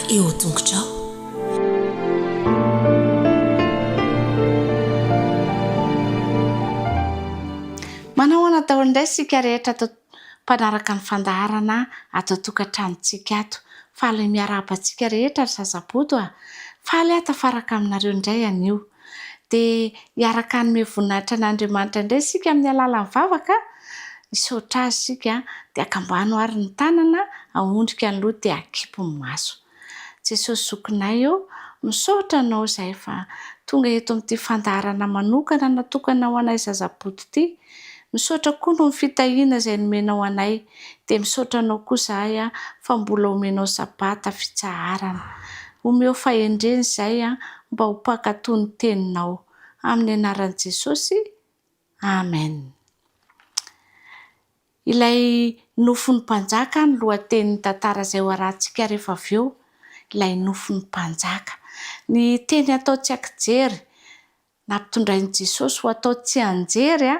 eo an-tongotrao. Manao ahoana daholo indray isika rehetra ato mpanaraka ny fandaharana ato an-tokantranontsika ato. Faly miarahaba antsika rehetra ry zazabodo a! Faly aho tafaraka aminareo indray anio. Dia hiaraka hanome voninahitra an'Andriamanitra indray isika amin'ny alalan'ny vavaka, hisaotra Azy isika, dia akambano ary ny tanana, ahondrika ny loha dia akipy ny maso. Jesosy zokinay ô, misaotra Anao izahay fa tonga eto amin'ity fandaharana manokana natokana ho anay zazaboto ity. Misaotra koa noho ny fitahiana izay nomenao anay. Dia misaotra Anao koa izahay fa mbola omenao sabata fitsaharana. Omeo fahendrena izahay mba ho mpankatò ny Teninao. Amin'ny anaran'i Jesosy, Amen. Ilay nofon'ny mpanjaka no lohatenin'ny tantara izay ho arahantsika rehefa avy eo, ilay nofon'ny mpanjaka. Ny teny atao tsy an-kijery, nampitondrain'i Jesosy ho atao tsianjery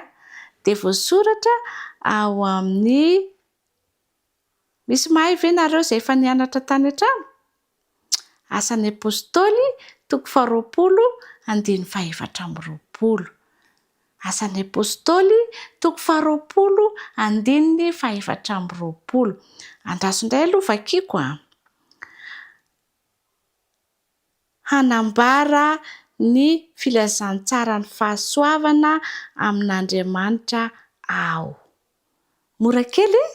dia voasoratra ao amin'ny Misy mahay ve nareo izay efa nianatra tany an-trano? Asan'ny Apostoly, toko faharoapolo, andininy fahefatra amby roapolo. Asan'ny Apostoly, toko faharoapolo, andininy fahefatra amby roapolo. Andraso indray aloha vakiko a! Hanambara ny filazantsaran'ny fahasoavana amin'Andriamanitra aho. Mora kely e!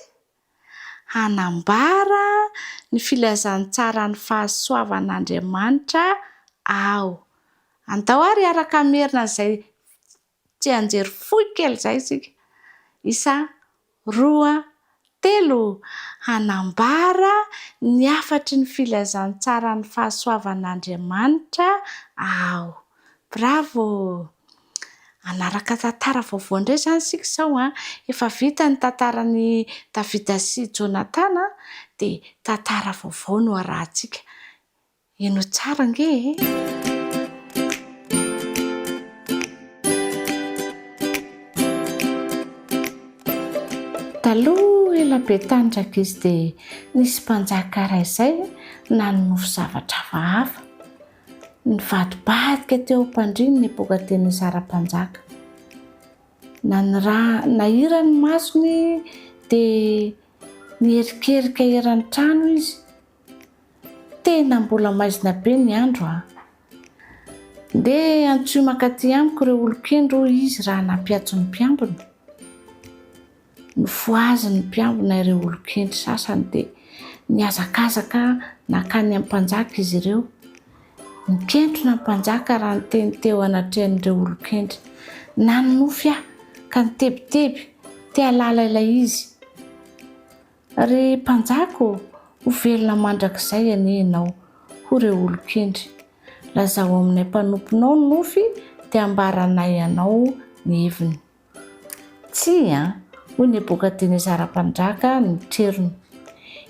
Hanambara ny filazantsaran'ny fahasoavan'Andriamanitra aho. Andao ary hiaraka hamerina an'izay tsianjery fohy kely izay isika. Isa, roa, telo, hanambara ny hafatry ny filazantsaran'ny fahasoavan'Andriamanitra aho. Bravo! Hanaraka tantara vaovao indray izany isika izao an! Efa vita ny tantaran'i Davida sy Jonatana dia tantara vaovao no arahantsika. Henoy tsara ange e! Taloha ela be tany rankizy dia nisy mpanjaka iray izay nanonofy zavatra hafahafa. Nivadibadika teo am-pandriany Nebokadnezara mpanjaka. Nahira ny masony dia niherikerika eran'ny trano izy. Tena mbola maizina be ny andro an! Ndeha antsoy mankaty amiko ireo olon-kendry hoy izy raha nampiantso ny mpiambina. Nofohazin'ny mpiambina ireo olon-kendry sasany dia nihazakazaka nankany amin'ny mpanjaka izy ireo. Nikentrona ny mpanjaka raha niteny teo anatrehan'ireo olon-kendry. Nanonofy aho ka nitebiteby, te hahalala ilay izy. Ry mpanjaka ô, ho velona mandrakizay anie ianao, hoy ireo olon-kendry. Lazao aminay mpanomponao ny nofy dia hambaranay anao ny heviny. Tsia, hoy Nebokadnezara mpanjaka nitrerona.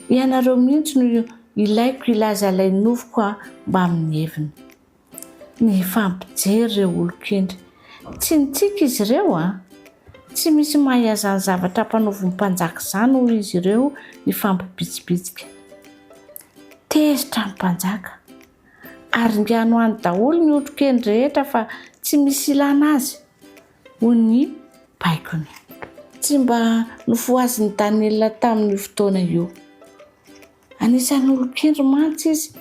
Ianareo mihitsy no ilaiko hilaza ilay nofiko mbamin'ny heviny. Nifampijery ireo olon-kendry. Tsy nitsiky izy ireo an! Tsy misy mahay an'izany zavatra ampanaovin'ny mpanjaka izany, hoy izy ireo nifampibitsibitsika. Tezitra ny mpanjaka. Aringano any daholo ny olon-kendry rehetra fa tsy misy ilana azy, hoy ny baikony. Tsy mba nofohazin'i Daniela tamin'io fotoana io. Anisan'ny olon-kendry mantsy izy.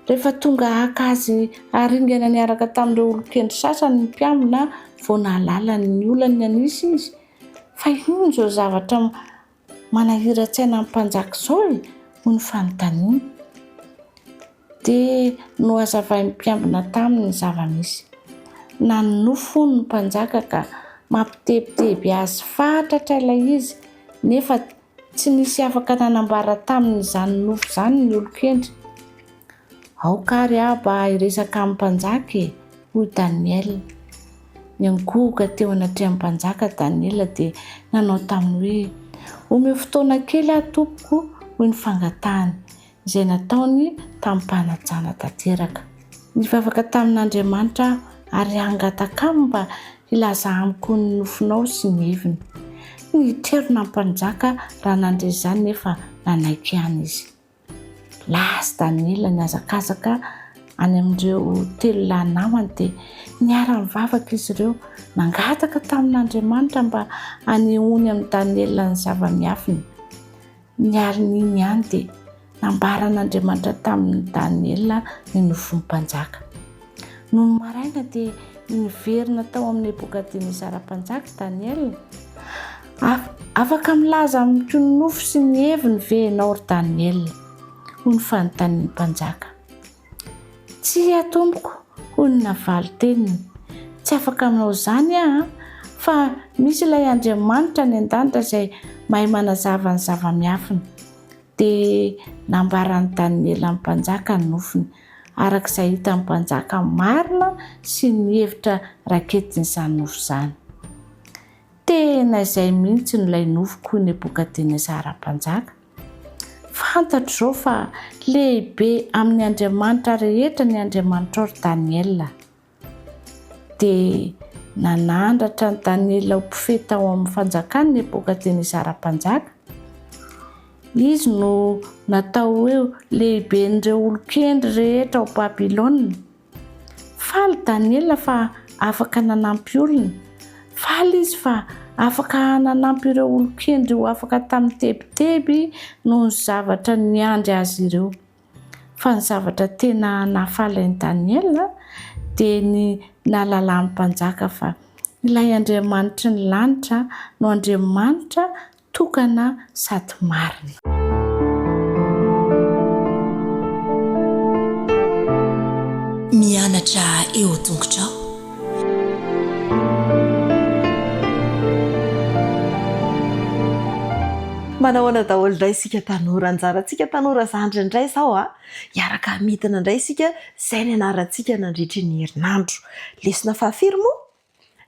Rehefa tonga haka azy haringana niaraka tamin'ireo olon-kendry sasany ny mpiambina vao nahalala ny olany nisy izy. Fa inona izao zavatra manahiran-tsaina ny mpanjaka izao e? hoy ny fanontaniany. Dia nohazavain'ny mpiambina taminy ny zava-misy. Nanonofy hono ny mpanjaka ka mampitebiteby azy fatratra ilay izy nefa Tsy nisy afaka nanambara taminy izany nofy izany ny olon-kendry. Aoka àry aho mba hiresaka amin'ny mpanjaka e, hoy Daniela. Niankohoka teo anatrehan'ny mpanjaka Daniela dia nanao taminy hoe, Omeo fotoana kely aho, tompoko, hoy ny fangatahany, izay nataony tamim-panajana tanteraka. Nivavaka tamin'Andriamanitra aho ary hangataka aminy mba hilaza amiko ny nofinao sy ny heviny. Nitrerona ny mpanjaka raha nandre izany nefa nanaiky ihany izy. Lasa Daniela nihazakazaka any amin'ireo telolahy namany dia niara-nivavaka izy ireo, nangataka tamin'Andriamanitra mba hanehoany amin'i Daniela ny zava-miafina. Ny alin'iny ihany dia nambaran'Andriamanitra tamin'i Daniela ny nofin'ny mpanjaka. Nony maraina dia niverina tao amin'i Nebokadnezara mpanjaka i Daniela. Afaka milaza amiko ny nofy sy ny heviny ve ianao, ry Daniela? hoy ny fanontanian'ny mpanjaka. Tsia, tompoko, hoy ny navalin-teniny, tsy afaka aminao izany aho, fa misy ilay Andriamanitra any an-danitra izay mahay manazava ny zava-miafina. Dia nambaran'i Daniela ny mpanjaka ny nofiny, araka izay hitan'ny mpanjaka marina sy ny hevitra raketin'izany nofy izany. Tena izay mihitsy no ilay nofiko, hoy Nebokadnezara mpanjaka. Fantatro izao fa lehibe amin'ny andriamanitra rehetra ny Andriamanitrao, ry Daniela. Dia nanandratra an'i Daniela ho mpifehy tao amin'ny fanjakany Nebokadnezara mpanjaka. Izy no natao hoe lehiben'ireo olon-kendry rehetra ao Babylona. Faly Daniela fa afaka nanampy olona. Faly izy fa afaka nanampy ireo olon-kendry ho afaka tamin'ny tebiteby noho ny zavatra niandry azy ireo. Fa ny zavatra tena nahafaly an'i Daniela dia ny nahalalan'ny mpanjaka fa ilay Andriamanitry ny lanitra no Andriamanitra Tokana sady marina. Mianatra eo tongotrao. Manahoana daholo indray isika tanora, anjarantsika tanora zandry indray izao a! Hiaraka hamidina indray isika izay nianarantsika nandritry ny herinandro. Lesona fahafiry moa?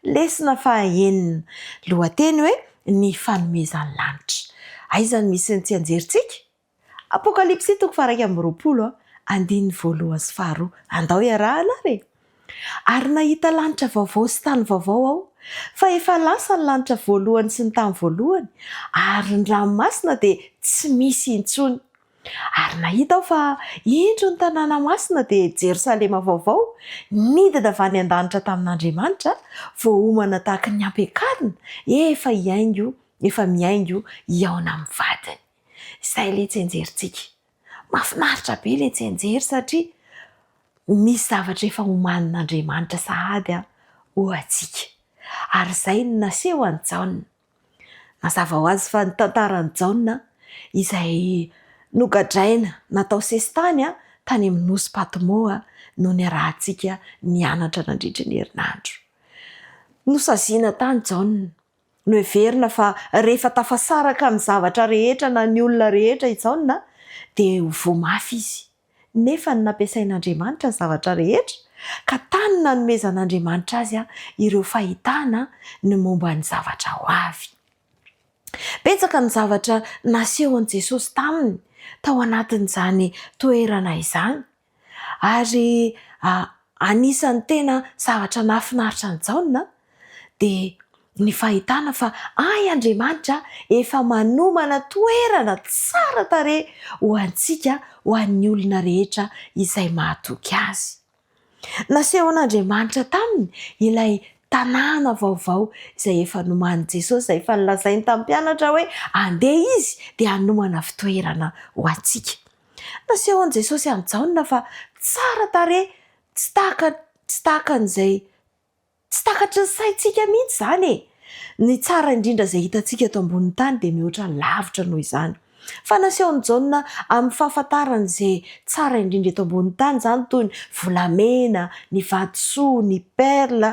Lesona fahaenina, lohateny hoe Ny fanomezan'ny lanitra. Aiza no misy ny tsianjerintsika? Apokalypsy toko faha-21, andininy voalohany sy faharoa. Andao hiarahana ary e! Ary nahita lanitra vaovao sy tany vaovao aho, fa efa lasa ny lanitra voalohany sy ny tany voalohany, ary ny ranomasina dia tsy misy intsony. Ary nahita aho fa indro ny tanàna masina dia Jerosalema vaovao, nidina avy any an-danitra tamin'Andriamanitra, voaomana tahaka ny ampiakarina, efa hihaingo, efa mihaingo hihaona amin'ny vadiny. Izay ilay tsianjerintsika. Mahafinaritra be ilay tsianjery satria misy zavatra efa omanin'Andriamanitra sahady ho antsika. Ary izay no naseho an'i Jaona. Mazava ho azy fa ny tantaran'i Jaona izay nogadraina natao sesitany tany amin'ny nosy Patmo no niarahantsika nianatra nandritra ny herinandro. Nosaziana tany Jaona. Noheverina fa rehefa tafasaraka amin'ny zavatra rehetra na ny olona rehetra i Jaona dia ho voa mafy izy. Nefa ny nampiasain'Andriamanitra ny zavatra rehetra, ka tany nanomezan'Andriamanitra azy ireo fahitana ny momba ny zavatra ho avy. Betsaka ny zavatra nasehon'i Jesosy taminy tao anatin'izany toerana izany, ary anisan'ny tena zavatra nahafinaritra an'i Jaona dia ny fahitana fa hay Andriamanitra efa manomana toerana tsara tarehy ho antsika, ho an'ny olona rehetra izay mahatoky Azy. Nasehon'Andriamanitra taminy ilay tanàna vaovao izay efa nomanin'i Jesosy, izay efa nolazainy tamin'ny mpianatra hoe andeha Izy dia hanomana fitoerana ho antsika. Nasehon'i Jesosy an'i Jaona fa tsara tarehy tsy tahaka tsy tahaka an'izay Tsy takatry ny saintsika mihitsy izany e! Ny tsara indrindra izay hitantsika eto ambonin'ny tany dia mihoatra lavitra noho izany. Fa nasehon'i Jaona amin'ny fahafantarany izay tsara indrindra eto ambonin'ny tany izany toy ny volamena, ny vatosoa, ny perle,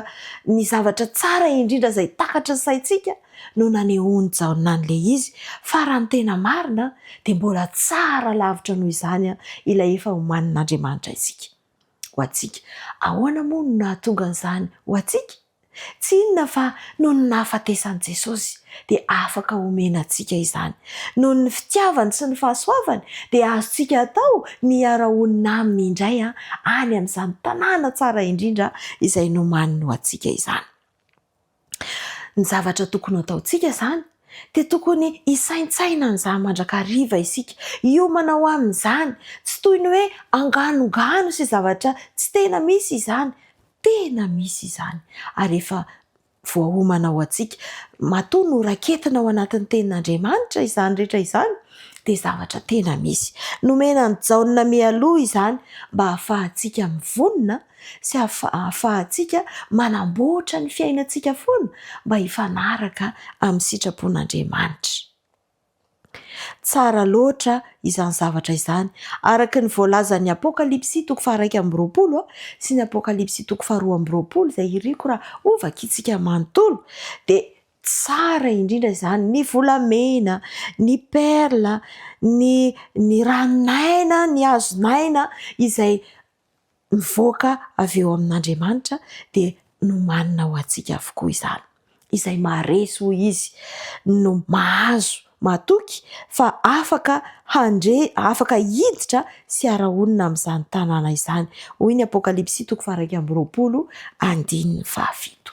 ny zavatra tsara indrindra izay takatry ny saintsika no nanehoan'i Jaona an'ilay izy, fa raha ny tena marina dia mbola tsara lavitra noho izany ilay efa omanin'Andriamanitra isika. ho antsika. Ahoana moa no nahatonga an'izany ho antsika? Tsy inona fa noho ny nahafatesan'i Jesosy dia afaka omena antsika izany. Noho ny fitiavany sy ny fahasoavany dia azontsika atao ny hiara-honina aminy indray any amin'izany tanàna tsara indrindra izay nomaniny ho antsika izany. Ny zavatra tokony hataontsika izany. Dia tokony hisaintsaina an'izany mandrakariva isika, hiomana ho amin'izany. Tsy toy ny hoe anganongano sy zavatra tsy tena misy izany. Tena misy izany ary efa voaomana ho antsika. Matoa noraketina ao anatin'ny Tenin'Andriamanitra izany rehetra izany dia zavatra tena misy. Nomena an'i Jaona mialoha izany mba hahafahantsika mivonona sy hahafahantsika manamboatra ny fiainantsika foana mba hifanaraka amin'ny sitrapon'Andriamanitra. Tsara loatra izany zavatra izany, araka ny voalazan'ny Apokalypsy toko faha-21 sy ny Apokalypsy toko faha-22 izay iriko raha hovakintsika manontolo, dia tsara indrindra izany, ny volamena, ny perla, ny ny ranon'aina, ny hazon'aina izay mivoaka avy eo amin'Andriamanitra dia nomanina ho antsika avokoa izany. Izay maharesy hoy izy no mahazo matoky fa afaka handre, afaka hiditra sy hiara-honina amin'izany tanàna izany, hoy ny Apokalypsy toko faha-21 andininy fahafito.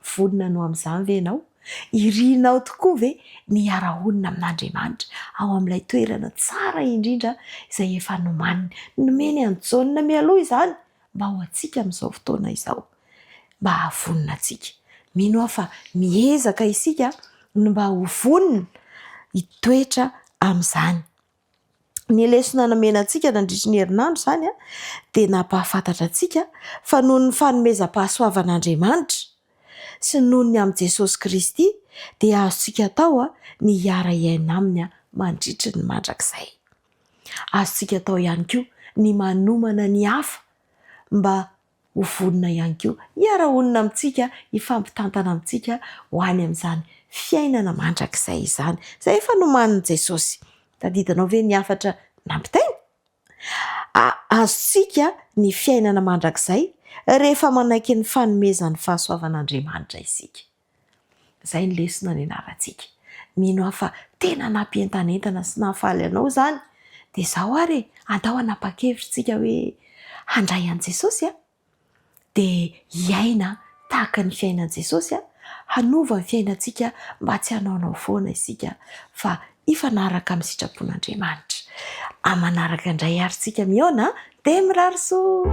Vonona ny ho amin'izany ve ianao? Irinao tokoa ve ny hiara-honina amin'Andriamanitra ao amin'ilay toerana tsara indrindra izay efa nomaniny? Nomeny an'i Jaona mialoha izany mba ho antsika amin'izao fotoana izao, mba hahavonona antsika. Mino aho fa miezaka isika ny mba ho vonona hitoetra amin'izany. Ny lesona nomena antsika nandritry ny herinandro izany dia nampahafantatra antsika fa noho ny fanomezam-pahasoavan'Andriamanitra sy noho ny amin'i Jesosy Kristy dia azontsika atao ny hiara-hiaina Aminy mandritry ny mandrakizay. Azontsika atao ihany koa ny manomana ny hafa mba ho vonona ihany koa hiara-honina amintsika, hifampitantana amintsika ho any amin'izany fiainana mandrakizay izany, izay efa nomanin'i Jesosy. Tadidinao ve ny hafatra nampitainy? Azontsika ny fiainana mandrakizay rehefa manaiky ny fanomezan'ny fahasoavan'Andriamanitra isika. Izay ny lesona nianarantsika. Mino aho fa tena nampientanentana sy nahafaly anao izany. Dia izao ary e, andao hanapa-kevitra isika hoe handray an'i Jesosy dia hiaina tahaka ny fiainan'i Jesosy, hanova ny fiainantsika mba tsy hanaonao foana isika fa hifanaraka amin'ny sitrapon'Andriamanitra. Amin'ny manaraka indray ary tsika mihaona dia mirary soa!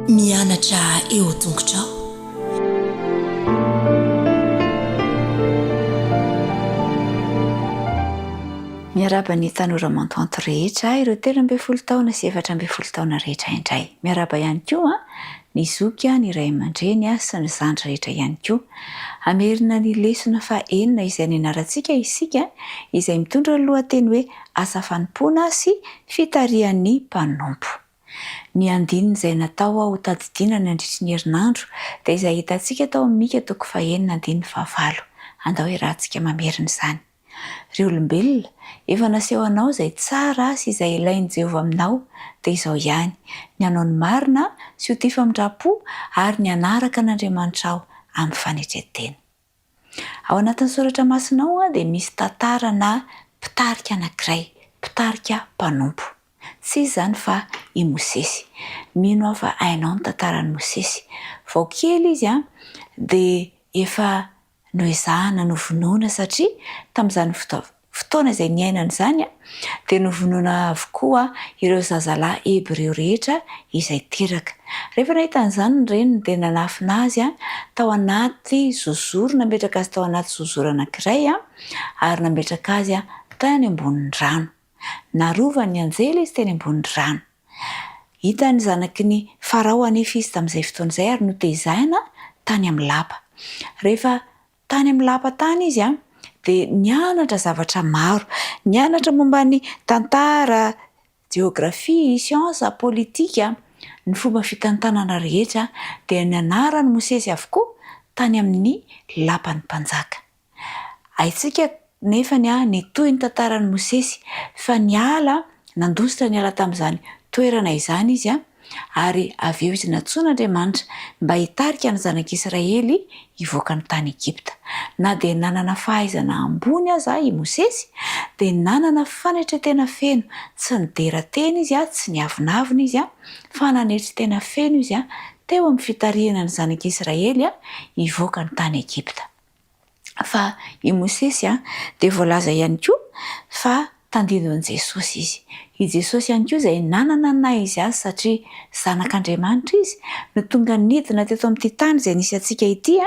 Mianatra eo an-tongotrao. Miarahaba ny tanora mantoanto rehetra, ireo 13 taona sy 14 taona rehetra indray. Miarahaba ihany koa ny zoky, ny ray aman-dreny sy ny zandry rehetra ihany koa. Hamerina ny lesona faha-enina izay nianarantsika isika, izay mitondra ny lohateny hoe Asa fanompoana sy fitarihan'ny mpanompo. Ny andininy izay natao ho tadidiana nandritry ny herinandro dia izay hitantsika tao amin'ny Mika toko fahenina andininy fahavalo. Andao hiarahantsika mamerina izany. Ry olombelona, efa naseho anao izay tsara sy izay ilain'i Jehovah aminao, dia izao ihany, ny hanao ny marina sy ho tia famindram-po ary ny hanaraka an'Andriamanitrao amin'ny fanetren-tena. Ao anatin'ny Soratra Masina ao dia misy tantarana mpitarika anankiray, mpitarika mpanompo. Tsy iza izany fa i Mosesy. Mino aho fa hainao ny tantaran'i Mosesy. Vao kely izy dia efa Noezahana novonoina satria tamin'izany fotoana izay niainany izany dia novonoina avokoa ireo zazalahy hebreo rehetra izay teraka. Rehefa nahita an'izany ny reniny dia nanafina azy tao anaty zozoro, nametraka azy tao anaty zozoro anankiray ary nametraka azy tany ambonin'ny rano. Narovan'ny anjely izy teny ambonin'ny rano. Hitan'ny zanaky ny Farao anefa izy tamin'izay fotoana izay ary notezaina tany amin'ny lapa. Rehefa tany amin'ny lapa tany izy dia nianatra zavatra maro. Nianatra momba ny tantara, jeografia, siansa, politika, ny fomba fitantanana rehetra dia nianaran'i Mosesy avokoa tany amin'ny lapan'ny mpanjaka. Haintsika nefa ny tohin'ny tantaran'i Mosesy fa niala, nandositra niala tamin'izany toerana izany izy ary avy eo izy nantsoin'Andriamanitra mba hitarika ny zanak'Israely hivoaka ny tany Egypta. Na dia nanana fahaizana ambony aza i Mosesy dia nanana fanetren-tena feno, tsy nidera tena izy, tsy niavonavona izy fa nanetry tena feno izy. teo amin'ny fitarihana ny zanak'Israely hivoaka ny tany Egypta. Fa i Mosesy dia voalaza ihany koa fa tandindon'i Jesosy izy. I Jesosy ihany koa izay nanana ny naha izy azy satria Zanak'Andriamanitra izy, no tonga nidina teto amin'ity tany izay nisy antsika ity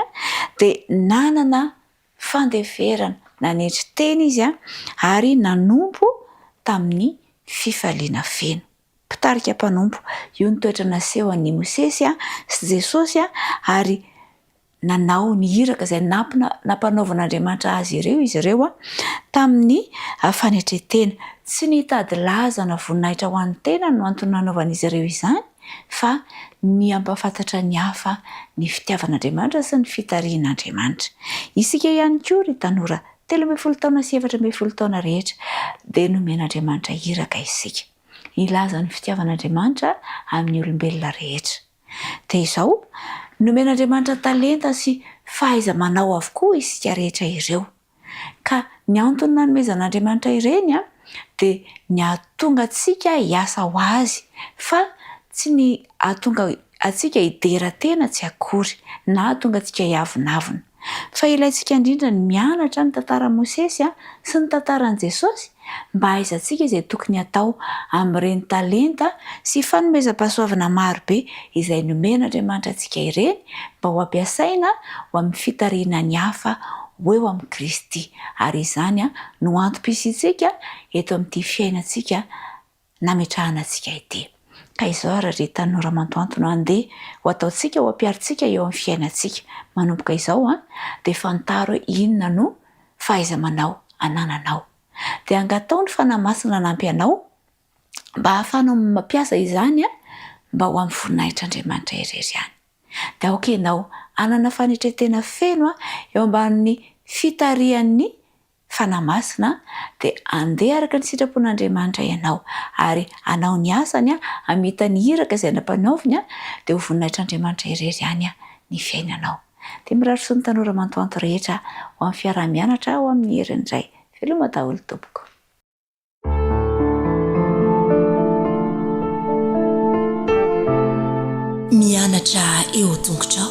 dia nanana fandeferana, nanetry tena izy ary nanompo tamin'ny fifaliana feno. Mpitarika mpanompo, io ny toetra nasehon'i Mosesy sy Jesosy ary nanao ny iraka izay nampanaovin'Andriamanitra azy ireo izy ireo tamin'ny fanetren-tena. Tsy ny hitady laza na voninahitra ho an'ny tenany no antony nanaovan'izy ireo izany fa ny hampahafantatra ny hafa ny fitiavan'Andriamanitra sy ny fitarihin'Andriamanitra. Isika ihany koa ry tanora 13 taona sy 14 taona rehetra dia nomen'Andriamanitra iraka isika hilaza ny fitiavan'Andriamanitra amin'ny olombelona rehetra. Dia izao, nomen'Andriamanitra talenta sy fahaiza-manao avokoa isika rehetra ireo. Ka ny antony nanomezan'Andriamanitra ireny dia ny hahatonga antsika hiasa ho Azy, fa tsy ny hahatonga antsika hidera tena tsy akory, na hahatonga antsika hiavonavona. Fa ilaintsika indrindra ny mianatra ny tantaran'i Mosesy sy ny tantaran'i Jesosy mba hahaizantsika izay tokony hatao amin'ireny talenta sy fanomezam-pahasoavana maro be izay nomen'Andriamanitra antsika ireny mba ho ampiasaina ho amin'ny fitarihana ny hafa ho eo amin'i Kristy. Ary izany no antom-pisiantsika eto amin'ity fiainantsika nametrahana antsika ity. Ka izao ary ry tanora mantoanto no andeha ho ataontsika ho ampiharintsika eo amin'ny fiainantsika. Manomboka izao an, dia fantaro hoe inona no fahaiza-manao anananao. Dia angatao ny Fanahy Masina hanampy anao mba hahafahanao mampiasa izany mba ho amin'ny voninahitr'Andriamanitra irery ihany. Dia aoka ianao hanana fanetren-tena feno eo ambanin'ny fitarihan'ny Fanahy Masina, dia handeha araka ny sitrapon'Andriamanitra ianao, ary hanao ny asany, hamita ny iraka izay nampanaoviny, dia ho voninahitr'Andriamanitra irery ihany ny fiainanao. Dia mirary soa ny tanora mantoanto rehetra ho amin'ny fiaraha-mianatra ho amin'ny heriny indray. Veloma daholo tompoko. Mianatra eo tongotrao.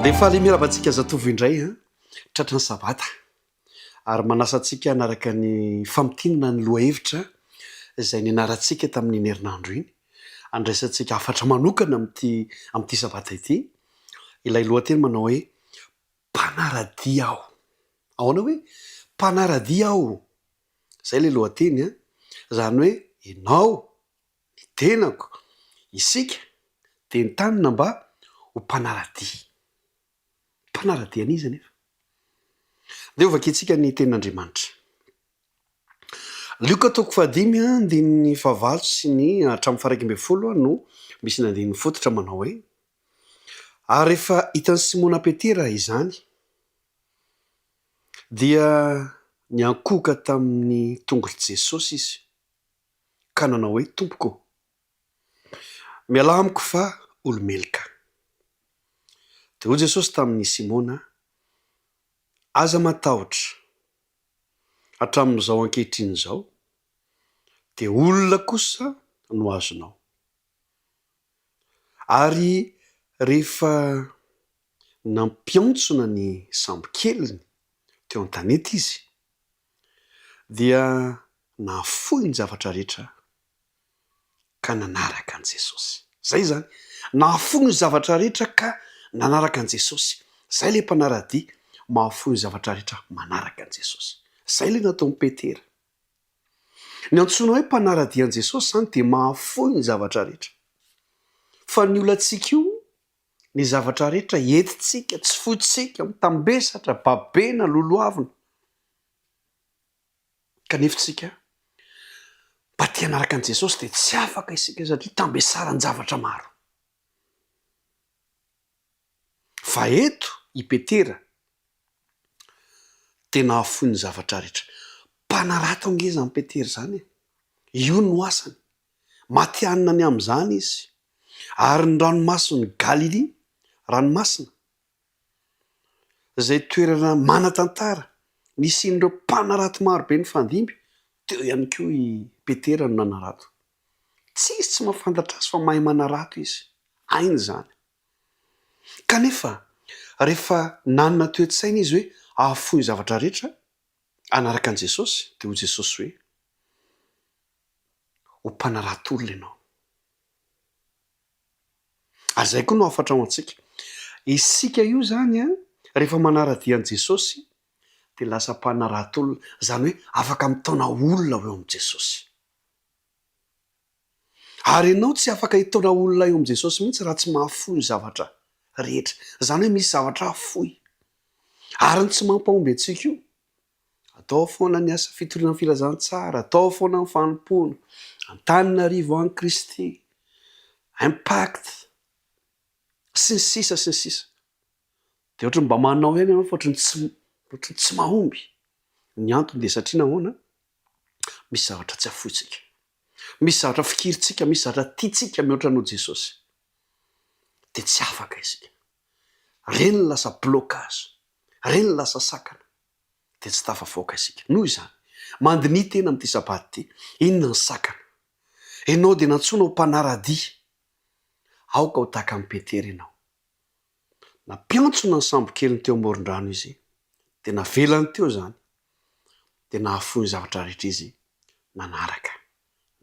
Dia faly miarahaba antsika zatovo indray an, tratran'ny sabata. Ary manasa antsika hanaraka ny famintinana ny lohahevitra izay nianarantsika tamin'iny herinandro iny. Andraisantsika hafatra manokana amin'ity amin'ity sabata ity, ilay lohateny manao hoe Mpanara-dia aho. Ahoana hoe mpanara-dia aho? Izay ilay lohateny an! Izany hoe ianao, ny tenako, isika dia entanina mba ho mpanara-dia. Mpanara-dia an'iza anefa? Andeha hovakintsika ny tenin'Andriamanitra. Lioka toko fahadimy andininy fahavalo sy ny hatramin'ny faha 11 no misy ny andininy fototra manao hoe, Ary rehefa hitan'i Simona Petera izany, dia niankohoka tamin'ny tongotr'i Jesosy izy, ka nanao hoe, Tompoko, mialà amiko fa olo-meloka. Dia hoy Jesosy tamin'i Simona, Aza matahotra, hatramin'izao ankehitriny izao, dia olona kosa no azonao. Ary rehefa nampiantsona ny sambokeliny teo an-tanety izy, dia nahafoy ny zavatra rehetra ka nanaraka an'i Jesosy. Izay izany, nahafoy ny zavatra rehetra ka nanaraka an'i Jesosy. Izay ilay mpanara-dia, mahafoy ny zavatra rehetra manaraka an'i Jesosy. Izay ilay nataon'i Petera. Ny antsoina hoe mpanara-dia an'i Jesosy izany dia mahafoy ny zavatra rehetra. Fa ny olantsika io, ny zavatra rehetra entintsika, tsy fointsika, mitambesatra, babena, lolohavina. Kanefa isika mba te hanaraka an'i Jesosy dia tsy afaka isika satria tambesaran-javatra maro. Fa eto i Petera dia nahafoy ny zavatra rehetra. Mpanarato ange izany Petera izany e! Io no asany. Matihanina ny amin'izany izy. Ary ny ranomasin'i Galilia, ranomasina, izay toerana manan-tantara nisian'ireo mpanarato marobe nifandimby, teo ihany koa i Petera. Petera no nanarato. Tsisy tsy mahafantatra azy fa mahay manarato izy. Hainy izany. Kanefa, rehefa nanana toe-tsaina izy hoe hahafoy ny zavatra rehetra, hanaraka an'i Jesosy, dia hoy Jesosy hoe, Ho mpanarato olona ianao. Ary izay koa no hafatra ho antsika. Isika io izany an, rehefa manara-dia an'i Jesosy, dia lasa mpanarato olona. Izany hoe afaka mitaona olona ho eo amin'i Jesosy. Ary ianao tsy afaka hitaona olona eo amin'i Jesosy mihitsy raha tsy mahafoy ny zavatra rehetra. Izany hoe misy zavatra afoy. Ary ny tsy mampahomby antsika io, atao foana ny asa fitoriana ny filazantsara, atao foana ny fanompoana, Antananarivo any Kristy, Impact, sy ny sisa sy ny sisa. Dia ohatran'ny mba manao ihany ianao fa ohatran'ny tsy ohatran'ny tsy mahomby. Ny antony dia satria nahoana? Misy zavatra tsy afointsika. Misy zavatra fikirintsika, misy zavatra tiantsika mihoatra noho Jesosy. Dia tsy afaka isika. Ireny no lasa blocage, ireny no lasa sakana. Dia tsy tafavoaka isika. Noho izany, mandiniha tena amin'ity sabata ity, inona ny sakana? Ianao dia nantsoina ho mpanara-dia. Aoka ho tahaka an'i Petera ianao. Nampiantsona ny sambokeliny teo amoron-drano izy, dia navelany teo izany, dia nahafoy ny zavatra rehetra izy nanaraka,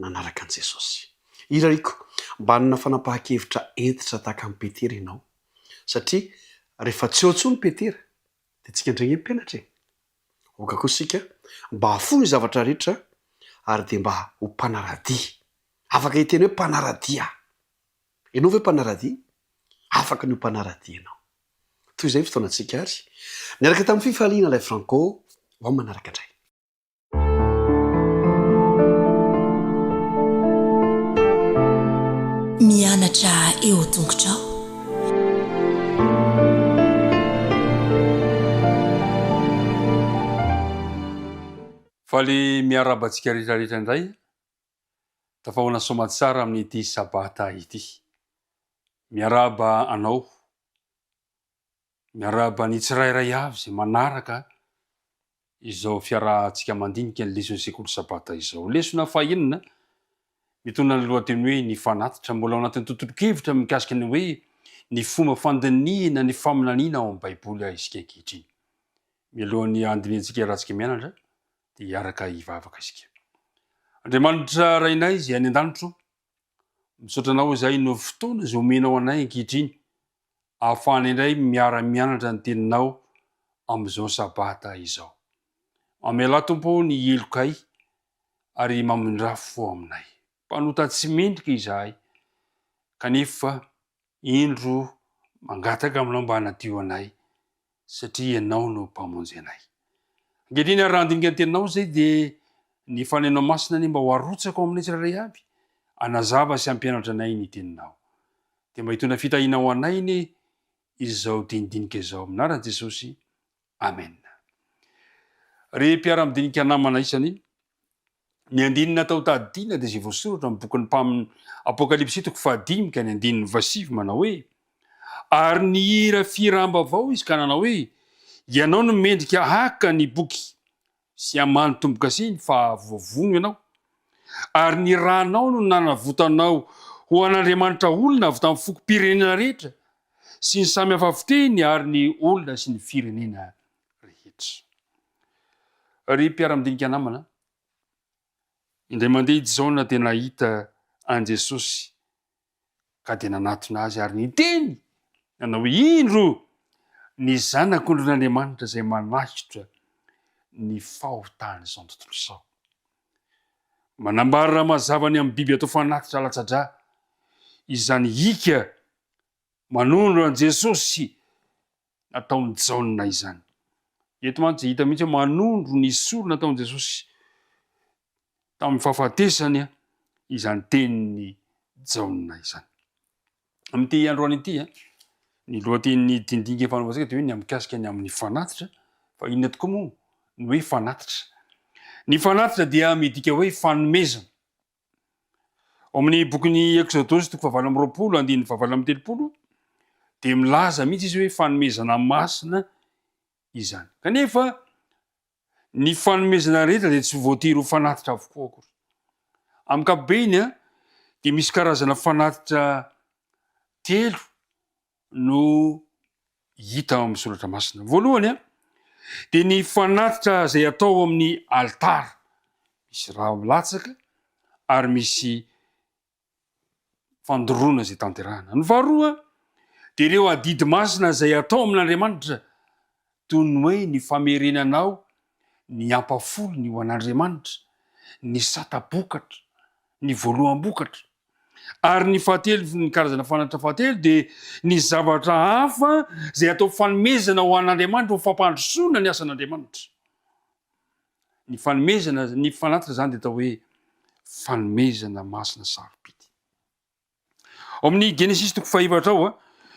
nanaraka an'i Jesosy. Irariako mba hanana fanapahan-kevitra hentitra tahaka an'i Petera ianao, satria rehefa tsy eo intsony Petera, dia tsika indray ange mpianatra e! Aoka koa isika mba hahafoy ny zavatra rehetra ary dia mba ho mpanara-dia. Afaka hiteny hoe mpanara-dia aho. Ianao ve mpanara-dia? Afaka ny ho mpanara-dia ianao. Toy izay ny fotoanantsika ary. Niaraka tamin'ny fifaliana ilay Franco ho amin'ny manaraka indray. Mianatra eo an-tongotrao. Faly miarahaba antsika rehetra rehetra indray. Tafahoana soamatsara amin'ity sabata ity. Miarahaba anao, miarahaba ny tsirairay avy izay manaraka izao fiarahantsika mandinika ny leson'ny sekoly sabata izao. Lesona fahenina, mitondra ny lohateny hoe ny fanatitra. Mbola ao anatin'ny tontolon-kevitra mikasika ny hoe ny fomba fandinihina ny faminaniana ao amin'ny Baiboly isika ankehitriny. Mialohan'ny handinihantsika iarahantsika mianatra dia hiaraka hivavaka isika. Andriamanitra Rainay izay any an-danitro, misaotra Anao izahay noho fotoana izay omenao anay ankehitriny ahafahana indray miara-mianatra ny Teninao amin'izao Sabata izao. Mamelà Tompo ny helokay ary mamindrà fo aminay. Mpanota tsy mendrika izahay kanefa Indro mangataka aminao mba hanadio anay, satria Ianao no Mpamonjy anay. Ankehitriny ary raha handinika ny Teninao izay dia ny Fanahinao Masina anie mba ho arotsaka ao aminay tsirairay avy, hanazava sy hampianatra anay ny Teninao. Dia mba hitondra fitahiana ho anay anie izao dinidinika izao. Amin'ny anaran'i Jesosy. Amen. Ry mpiara-midinika namana isany, ny andininy natao tadidiana dia izay voasoratra amin'ny bokin'ny mpamin Apokalypsy toko fahadimy ka ny andininy fahasivy manao hoe, Ary nihira fihiram-baovao izy ka nanao hoe, Ianao no mendrika haka ny boky sy hamaha ny tombo-kaseny fa voavono ianao, ary ny ranao no nanavotanao ho an'Andriamanitra olona avy tamin'ny fokom-pirenena rehetra sy ny samy hafa fiteny ary ny olona sy ny firenena rehetra. Ry mpiara-midinika namana, indray mandeha i Jaona dia nahita an'i Jesosy ka dia nanatona azy ary niteny nanao hoe, Indro ny Zanak'ondrin'Andriamanitra izay manahitra ny fahotan'izao tontolo izao. Manambara mazava ny amin'ny biby atao fanatitra alatsa-drà izany hika manondro an'i Jesosy nataon'i Jaona izany. Eto mantsy hita mihitsy hoe manondro ny sorona nataon'i Jesosy tamin'ny fahafatesany izany tenin'i Jaona izany. Amin'ity androany ity, ny lohatenin'ny dinidinika efa nanaovantsika dia hoe ny mikasika ny amin'ny fanatitra, fa inona tokoa moa ny hoe fanatitra? Ny fanatitra dia midika hoe fanomezana. Ao amin'ny bokin'ny Eksodosy toko fahavalo amby 20 andininy fahavalo amby 30 dia milaza mihitsy izy hoe fanomezana masina izany. Kanefa ny fanomezana rehetra dia tsy voatery ho fanatitra avokoa akory. Amin'ny ankapobeny dia misy karazana fanatitra telo no hita ao amin'ny soratra masina. Voalohany dia ny fanatitra izay atao amin'ny alitara. Misy rà milatsaka ary misy fandoroana izay tanterahana. Ny faharoa dia ireo adidy masina izay atao amin'Andriamanitra toy ny hoe ny famerenanao ny ampafolony ho an'Andriamanitra, ny sata-bokatra, ny voaloham-bokatra. Ary ny fahatelo, ny karazana fanatitra fahatelo dia ny zavatra hafa izay atao fanomezana ho an'Andriamanitra ho fampandrosoana ny asan'Andriamanitra. Ny fanomezana, ny fanatitra izany dia atao hoe fanomezana masina sarobidy. Ao amin'ny Genesisy toko fahefatra ao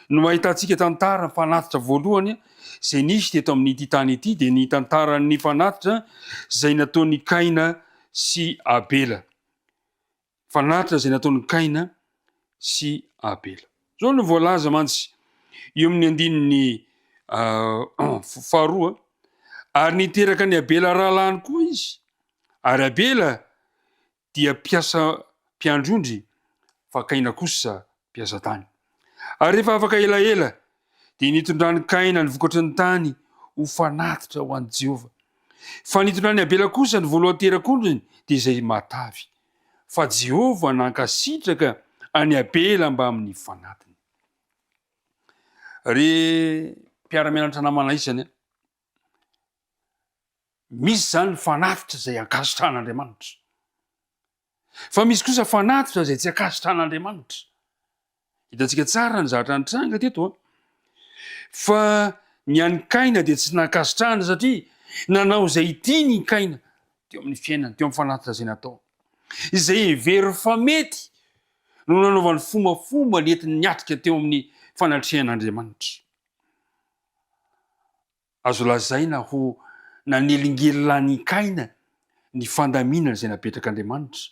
no ahitantsika tantara fanatitra voalohany izay nisy teto amin'ity tany ity dia ny tantaran'ny fanatitra izay nataon'i Kaina sy Abela. Fanatitra izay nataon'i Kaina sy Abela. Izao no voalaza mantsy eo amin'ny andininy faharoa, ary niteraka an'i Abela rahalahiny koa izy, ary Abela dia mpiasa mpiandry ondry, fa Kaina kosa mpiasa tany. Ary rehefa afaka elaela, dia nitondran'i Kaina ny vokatry ny tany ho fanatitra ho an'i Jehovah. Fa nitondran'i Abela kosa ny voalohan-terak'ondriny, dia izay matavy. Fa Jehovah nankasitraka an'i Abela mbamin'ny fanatiny. Ry mpiara-mianatra namana isany a, misy izany fanatitra izay ankasitrahan'Andriamanitra. Fa misy kosa fanatitra izay tsy ankasitrahan'Andriamanitra. Hitantsika tsara ny zavatra nitranga teto an. Fa ny an'i Kaina dia tsy nankasitrahana satria nanao izay tiany i Kaina teo amin'ny fiainany, teo amin'ny fanatitra izay natao. Izay heveriny fa mety no nanaovany fombafomba nentiny niatrika teo amin'ny fanatrehan'Andriamanitra. Azo lazaina ho nanelingelina an' i Kaina ny fandaminana izay napetrak' Andriamanitra,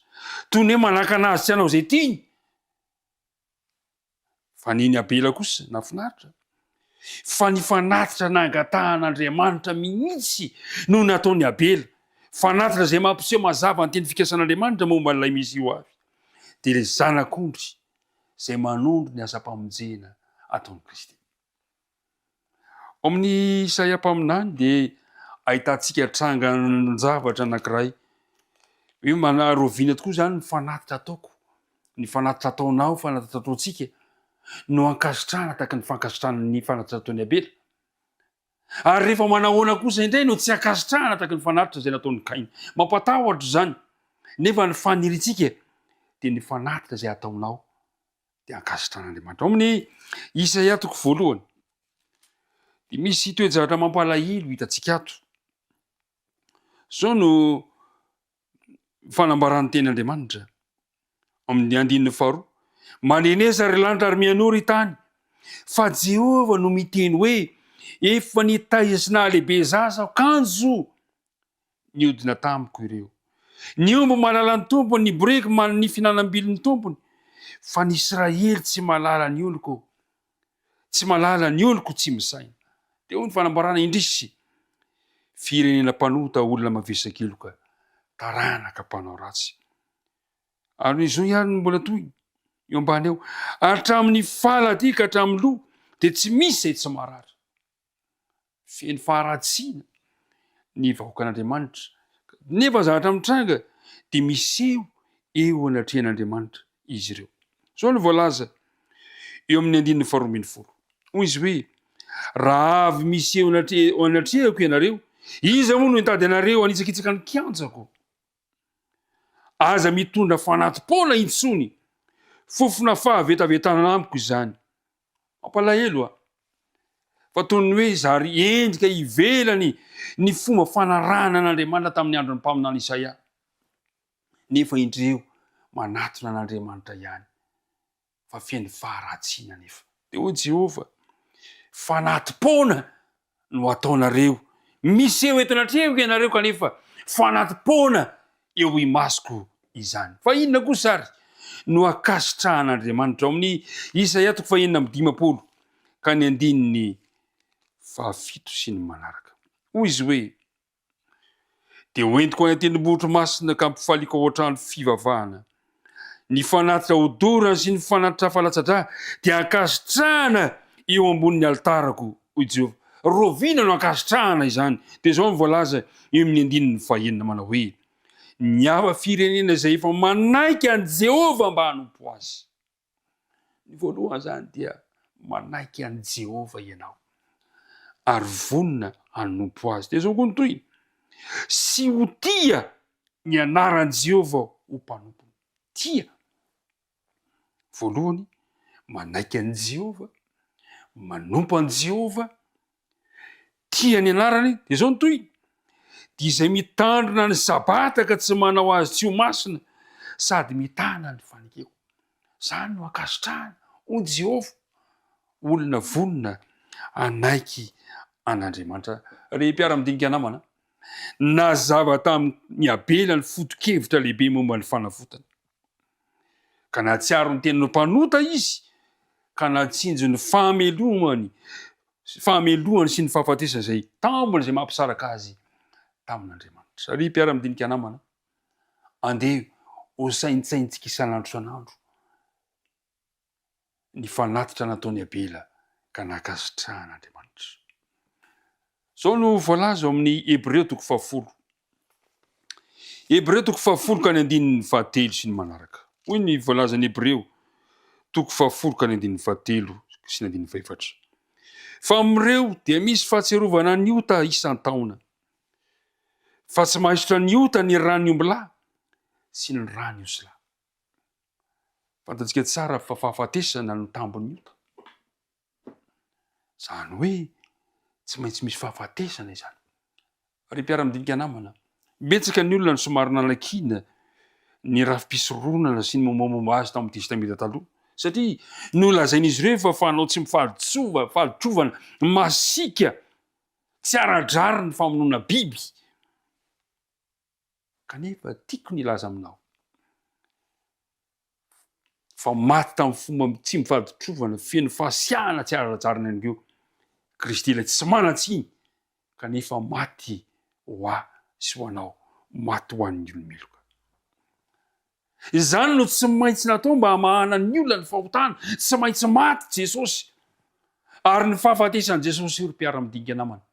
toy ny hoe manakana azy tsy hanao izay tiany. Fa ny an' i Abela kosa nahafinaritra, fa ny fanatitra nangatahan' Andriamanitra mihitsy no nataon' i Abela, fanatitra izay mampiseho mazava ny teny fikasan' Andriamanitra momba an' ilay Mesia ho avy, dia ilay Zanak' ondry izay manondro ny asam-pamonjena ataon' i Kristy. Ao amin'ny Isaia mpaminany dia ahitantsika trangan-javatra anankiray hoe manaroviana tokoa izany ny fanatitra ataoko, ny fanatitra ataonao, fanatitra ataontsika no ankasitrahana tahaka ny fankasitrahana ny fanatitra ataon'i Abela. Ary rehefa manahoana kosa indray no tsy ankasitrahana tahaka ny fanatitra izay nataon'i Kaina. Mampatahotra izany, nefa ny faniriantsika dia ny fanatitra izay ataonao dia ankasitran'Andriamanitra. Ao amin'ny Isaia toko voalohany dia misy toe-javatra mampalahelo hitantsika ato. Izao no fanambaran'ny teny Andriamanitra amin'ny andininy faharoa. Manenesa ry lanitra ary mihainoa ry tany, fa Jehovah no miteny hoe, efa nitaiza sy nahalehibe zaza aho, kanjo niodina tamiko ireo. Ny omby mahalala ny tompony, ny boriky ny fihinanam-bilon'ny tompony, fa ny Israely tsy mahalala ny oloko, tsy mahalala ny oloko tsy misaina. Dia hoy ny fanambarana, Indrisy, firenena mpanota, olona mavesa-keloka, taranaka mpanao ratsy. Ary ny zo ihany no mbola tohiny eo ambany eo. Hatramin'ny faladia ka hatramin'ny loha dia tsy misy izay tsy marary. Feno faharatsiana ny vahoakan'Andriamanitra, nefa zavatra mitranga dia miseho eo anatrehan'Andriamanitra izy ireo. Izao no voalaza eo amin'ny andininy faharoa ambin'ny folo. Hoy izy hoe, Raha avy miseho eo anatrehako ianareo, iza moa no hitady anareo hanitsakitsaka ny kianjako? Aza mitondra fanati-poana intsony, fofona fahavetavetana amiko izany. Mampalahelo a! Fa toy ny hoe zary endrika ivelany ny fomba fanarahana an'Andriamanitra tamin'ny andron'ny mpaminany Isaia. Nefa indreo manatona an'Andriamanitra ihany, fa feno faharatsiana anefa. Dia hoy Jehovah, Fanati-poana no ataonareo. Miseho eto anatrehako ianareo kanefa fanati-poana eo imasoko izany. Fa inona kosa ary no ankasitrahan'Andriamanitra? Ao amin'ny Isaia toko fahenina amby 50 ka ny andininy fahafito sy ny manaraka. Hoy izy hoe, Dia hoentiko any an-tendrombohitro masina ka hampifaliako ao an-trano fivavahana. Ny fanatitra hodorana sy ny fanatitra falatsa-drà dia ankasitrahana eo ambonin'ny alitarako, hoy Jehovah. Rahoviana no ankasitrahana izany? Dia izao no voalaza eo amin'ny andininy fahenina manao hoe, Ny hafa firenena izay efa manaiky an'i Jehovah mba hanompo azy. Ny voalohany izany dia manaiky an'i Jehovah ianao ary vonona hanompo azy. Dia izao koa ny tohiny, sy ho tia ny anaran'i Jehovah ho mpanompony. Tia. Voalohany, manaiky an'i Jehovah, manompo an'i Jehovah, tia ny anarany, dia izao ny tohiny, dia izay mitandrina ny sabata ka tsy manao azy tsy ho masina, sady mitana ny fanekeko. Izany no ankasitrahana, hoy Jehovah, olona vonona hanaiky an'Andriamanitra. Ry mpiara-midinika namana, nazava tamin'i Abela ny foto-kevitra lehibe momba ny fanavotana. Ka nahatsiaro ny tenany ho mpanota izy, ka natsinjo ny fahamelomany, fahamelohany sy ny fahafatesana izay tambiny izay mampisaraka azy tamin'Andriamanitra. Ry mpiara-midinika namana, andeha ho saintsaintsika isan'andro isan'andro ny fanatitra nataon'i Abela ka nankasitrahan'Andriamanitra. Izao no voalaza ao amin'ny Hebreo toko fahafolo. Hebreo toko fahafolo ka ny andininy fahatelo sy ny manaraka. Hoy ny voalazan'ny Hebreo toko fahafolo ka ny andininy fahatelo sy ny andininy fahefatra. Fa amin'ireo dia misy fahatsiarovana ny ota isan-taona. Fa tsy mahaisotra ny ota ny ran'ny ombilahy sy ny ran'ny osilahy. Fantatsika tsara fa fahafatesana no tambin'ny ota. Izany hoe tsy maintsy misy fahafatesana izany. Ry mpiara-midinika namana, betsaka ny olona no somary nanakiana ny rafi-pisoronana sy ny mombamomba azy tao amin'ny Testamenta Taloha, satria nolazain'izy ireo fa fanao tsy mifaditsova, faditrovana, masiaka, tsy ara-drariny ny famonoana biby. Kanefa tiako ny hilaza aminao fa maty tamin'ny fomba tsy mifaditrovana, feno fahasiahana tsy ara-drariny ihany koa Kristy ilay tsy manan-tsiny kanefa maty ho ahy sy ho anao, maty ho an'ny olo-meloka. Izany no tsy maintsy natao mba hamahana ny olona ny fahotana, tsy maintsy maty Jesosy. Ary ny fahafatesan'i Jesosy ry mpiara-midinika namana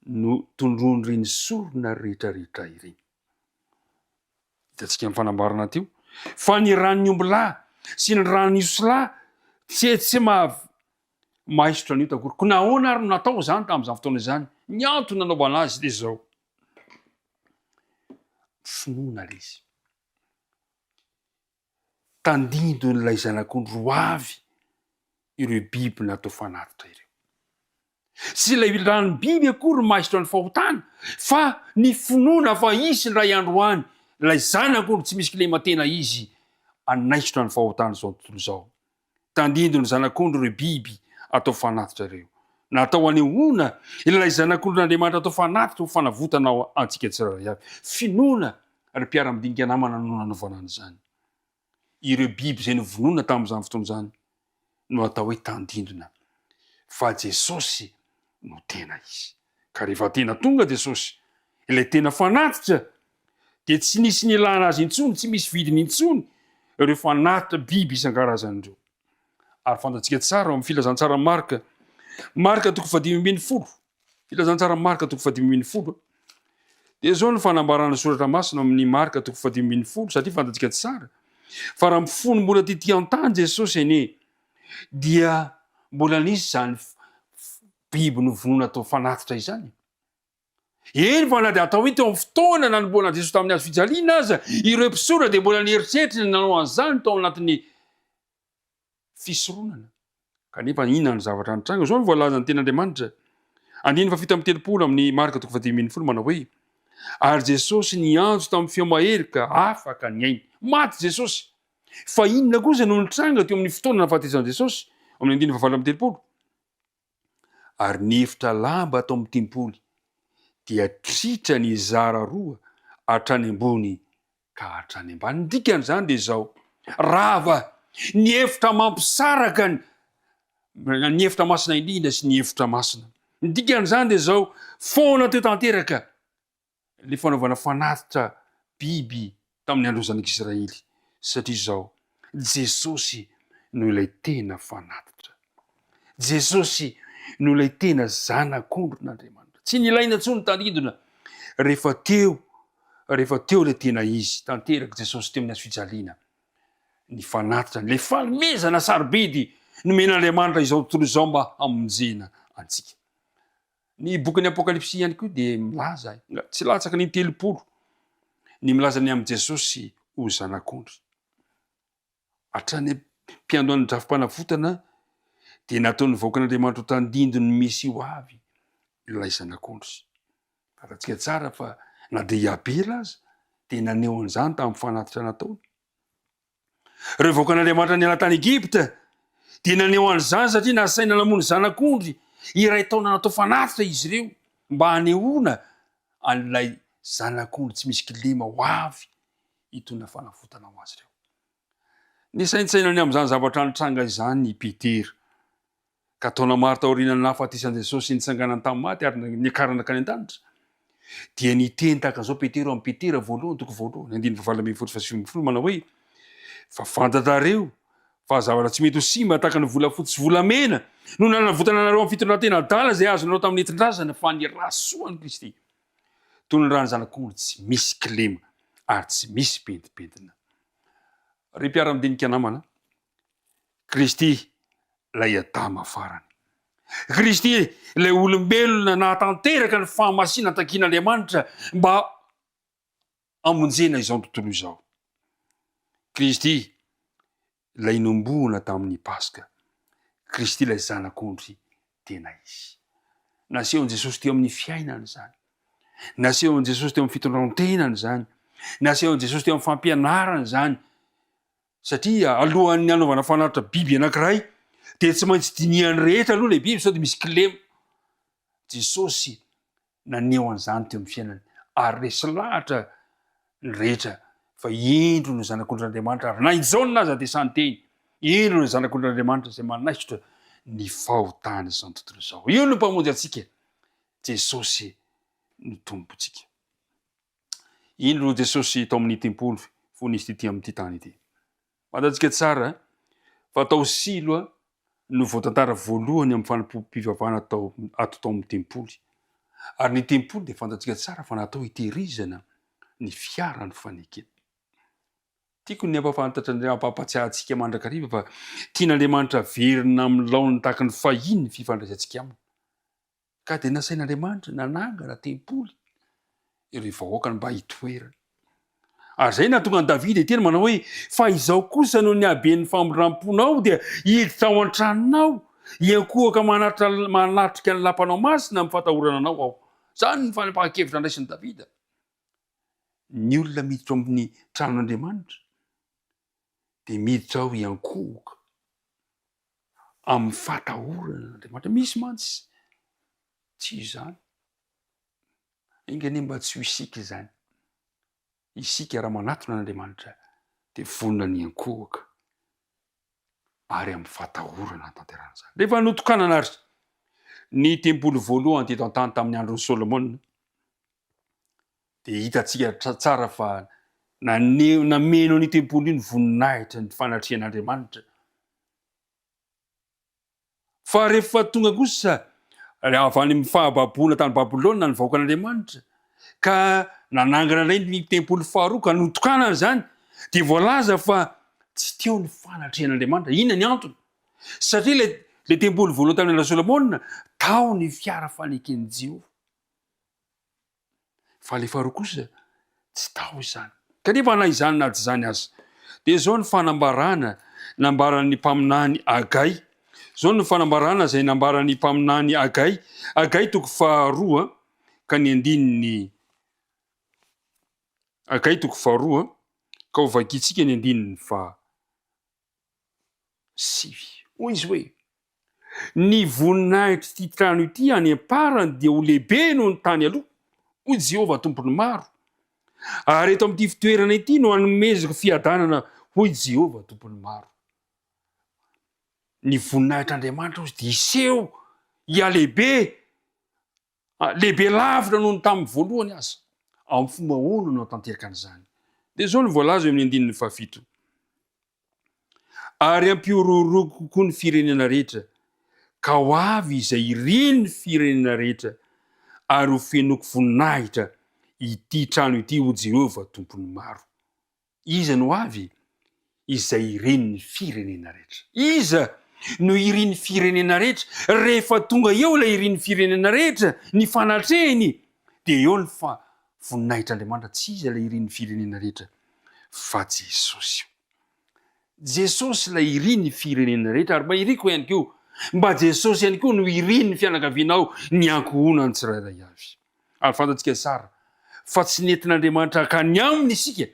no tondroin'ireny sorona rehetra rehetra ireny. Hitantsika amin'ny fanambarana teo fa ny ran'ny ombilahy sy ny ran'ny osilahy tsy tsy maha mahaisotra ny ota akory. Koa nahoana ary no natao izany tamin'izany fotoana izany? Ny antony nanaovana azy dia izao. Finoana ilay izy. Tandindon'ilay zanak'ondry ho avy ireo biby natao fanatitra ireo. Tsy ilay ranom-biby akory no mahaisotra ny fahotana, fa ny finoana fa hisy indray andro any ilay zanak'ondry tsy misy kilema tena izy hanaisotra ny fahotan'izao tontolo izao. Tandindon'ny zanak'ondry ireo biby atao fanatitra ireo. Natao hanehoana ilay Zanak'ondrin'Andriamanitra atao fanatitra ho fanavotana antsika tsirairay avy. Finoana, ry mpiara-midinika namana, no nanaovana an'izany. Ireo biby izay novonoina tamin'izany fotoana izany no atao hoe tandindona, fa Jesosy no tena izy. Ka rehefa tena tonga Jesosy, ilay tena fanatitra, dia tsy nisy nilana azy intsony, tsy misy vidiny intsony ireo fanatitra biby isan-karazany ireo. Ary fantatsika tsara ao amin'ny filazantsara Marka, Marka toko fahadimy ambin'ny folo, filazantsara Marka toko fahadimy ambin'ny folo, dia izao ny fanambarana soratra masina amin'ny Marka toko fahadimy ambin'ny folo, satria fantatsika tsara fa raha fony mbola tetỳ an-tany Jesosy anie dia mbola nisy izany biby novonoina atao fanatitra izany. Eny fa na dia atao hoe teo amin'ny fotoana nanombohana an'i Jesosy tamin'ny hazo fijaliana aza, ireo mpisorona dia mbola nieritreritra ny nanao an'izany tao anatin'ny fisoronana. Kanefa inona no zavatra nitranga? Izao no voalazan'ny Tenin'Andriamanitra, andininy fahafito amby telopolo amin'ny Marka toko fahadimy ambin'ny folo manao hoe, Ary Jesosy niantso tamin'ny feo mahery ka afaka ny ainy. Maty Jesosy. Fa inona kosa no nitranga teo amin'ny fotoana nahafatesan'i Jesosy? Amin'ny andininy fahavalo amby telopolo. Ary ny efitra lamba ato amin'ny tempoly dia tritra nizara roa hatrany ambony ka hatrany ambany. Ny dikan'izany dia izao, rava ny efitra mampisaraka ny ny efitra masina indrindra sy ny efitra masina. Ny dikan'izany dia izao, foana teo tanteraka Ilay fanaovana fanatitra biby tamin'ny andron'ny zanak'Israely. Satria izao, Jesosy no ilay tena fanatitra. Jesosy no ilay tena Zanak'ondrin'Andriamanitra. Tsy nilaina intsony ny tandindona rehefa teo, rehefa teo ilay tena izy. Tanteraka Jesosy teo amin'ny hazo fijaliana. Ny fanatitra, ilay fanomezana sarobidy nomen'Andriamanitra izao tontolo izao mba hamonjena antsika. Ny bokin'ny Apokalypsy ihany koa dia milaza, tsy latsaky ny 30, ny milaza ny amin'i Jesosy ho Zanak'ondry. Hatrany am-piandohan'ny drafi-panavotana dia nataon'ny vahoakan'Andriamanitra ho tandindon'ny Mesia ho avy ilay Zanak'ondry. Fantatsika tsara fa na dia i Abela aza dia naneho an'izany tamin'ny fanatitra nataony. Ireo vahoakan'Andriamanitra niala tany Egypta dia naneho an'izany satria nasaina namono zanak'ondry iray taona natao fanatitra izy ireo mba hanehoana an'ilay zanak'ondry tsy misy kilema ho avy hitondra fanavotana ho azy ireo. Nisaintsaina ny amin'izany zavatra nitranga izany i Petera. Ka taona maro taorian'ny nahafatesan'i Jesosy sy nitsanganany tamin'ny maty ary niakarany nankany an-danitra, dia niteny tahaka an'izao Petero amin'i Petera voalohany, toko voalohany, andininy fahavalo ambin'ny folo sy fahasivy ambin'ny folo, manao hoe, Fa fantatrareo fa zavatra tsy mety ho simba tahaka ny volafotsy sy volamena no nanavotana anareo amin'ny fitondran-tena adala izay azonareo tamin'ny nentin-drazana, fa ny ra soan'i Kristy, toy ny ran'ny zanak'ondry tsy misy kilema ary tsy misy pentimpentina. Ry mpiara-midinika namana, Kristy ilay Adama farany. Kristy ilay olombelona nahatanteraka ny fahamasinana takian'Andriamanitra mba hamonjena izao tontolo izao. Kristy ilay nombohona tamin'ny Paska. Kristy ilay Zanak'ondry tena izy. Nasehon'i Jesosy teo amin'ny fiainany izany. Nasehon'i Jesosy teo amin'ny fitondran-tenany izany. Nasehon'i Jesosy teo amin'ny fampianarany izany. Satria alohan'ny hanaovana fanatitra biby anankiray dia tsy maintsy dinihan'ny rehetra aloha ilay biby sao dia misy kilema. Jesosy naneho an'izany teo amin'ny fiainany ary resy lahatra ny rehetra fa indro ny Zanak'ondrin'Andriamanitra ary na i Jaona aza dia sahy niteny, indro ny Zanak'ondrin'Andriamanitra izay manaisotra ny fahotan'izao tontolo izao. Io no Mpamonjy antsika, Jesosy no Tompontsika. Indro Jesosy tao amin'ny tempoly fony izy tety amin'ity tany ity. Fantatsika tsara fa tao Silo no voatantara voalohany amin'ny fanompoam-pivavahana tao ato tao amin'ny tempoly. Ary ny tempoly dia fantatsika tsara fa natao hitehirizana ny fiaran'ny fanekena. Tiako ny hampahafantatra ny hampahatsiahy antsika mandrakariva fa tian'Andriamanitra haverina amin'ny laoniny tahaka ny fahiny ny fifandraisantsika aminy. Ka dia nasain'Andriamanitra nanangana tempoly ireo vahoakany mba hitoerany. Ary izay nahatonga an'i Davida hiteny manao hoe, Fa izao kosa noho ny haben'ny famindram-ponao dia hiditra ao an-tranonao, hiankohoka manatrika ny lapanao masina amin'ny fatahorana anao aho. Izany no fanapahan-kevitra nraisin'i Davida. Ny olona miditra ao amin'ny tranon'Andriamanitra dia miditra ao hiankohoka amin'ny fatahorana an'Andriamanitra. Misy mantsy tsy izany. Enga anie mba tsy ho isika izany. Isika raha manatona an'Andriamanitra dia vonona ny hiankohoka ary amin'ny fatahorana hahatanterahana izany. Rehefa notokanana ary ny tempoly voalohany teto an-tany tamin'ny andron'i Solomona dia hitantsika tsara fa naneho nameno an'io tempoly io ny voninahitra ny fanatrehan'Andriamanitra. Fa rehefa tonga kosa avy any amin'ny fahababoana tany Babylona ny vahoakan'Andriamanitra ka nanangana indray ny tempoly faharoa ka notokanana izany dia voalaza fa tsy teo ny fanatrehan'Andriamanitra. Inona ny antony? Satria ilay ilay tempoly voalohany tamin'ny andron'i Solomona tao ny fiara faneken'i Jehovah. Fa ilay faharoa kosa tsy tao izany. Kanefa na izany na tsy izany aza, dia izao ny fanambarana nambaran'ny mpaminany Hagay. Izao no fanambarana izay nambaran'ny mpaminany Hagay. Hagay toko faharoa ka ny andininy Hagay toko faharoa ka ho vakintsika ny andininy faha sivy. Hoy izy hoe, Ny voninahitr'ity trano ity any am-parany dia ho lehibe noho ny tany aloha, hoy Jehovah Tompon'ny maro. Ary eto amin'ity fitoerana ity no hanomezako fiadanana, hoy Jehovah Tompon'ny maro. Ny voninahitr'Andriamanitra, hoy izy, dia hiseho hihalehibe Lehibe lavitra noho ny tamin'ny voalohany aza. Amin'ny fomba ahoana no hahatanteraka an'izany? Dia izao no voalaza eo amin'ny andininy fahafito. Ary hampihorohoroako kokoa ny firenena rehetra, ka ho avy izay irin'ny firenena rehetra, ary ho fenoiko voninahitra ity trano ity, hoy Jehovah, Tompon'ny maro. Iza no avy? Izay irin'ny firenena rehetra. Iza no irin'ny firenena rehetra? Rehefa tonga eo ilay irin'ny firenena rehetra, ny fanatrehiny, dia eo ny fa voninahitr'Andriamanitra. Tsy iza ilay irin'ny firenena rehetra fa Jesosy io. Jesosy ilay irin'ny firenena rehetra, ary mba iriko ihany koa, mba Jesosy ihany koa no irin'ny fianakavianao, ny ankohonany tsirairay avy. Ary fantatsika tsara fa tsy nentin'Andriamanitra hankany aminy isika,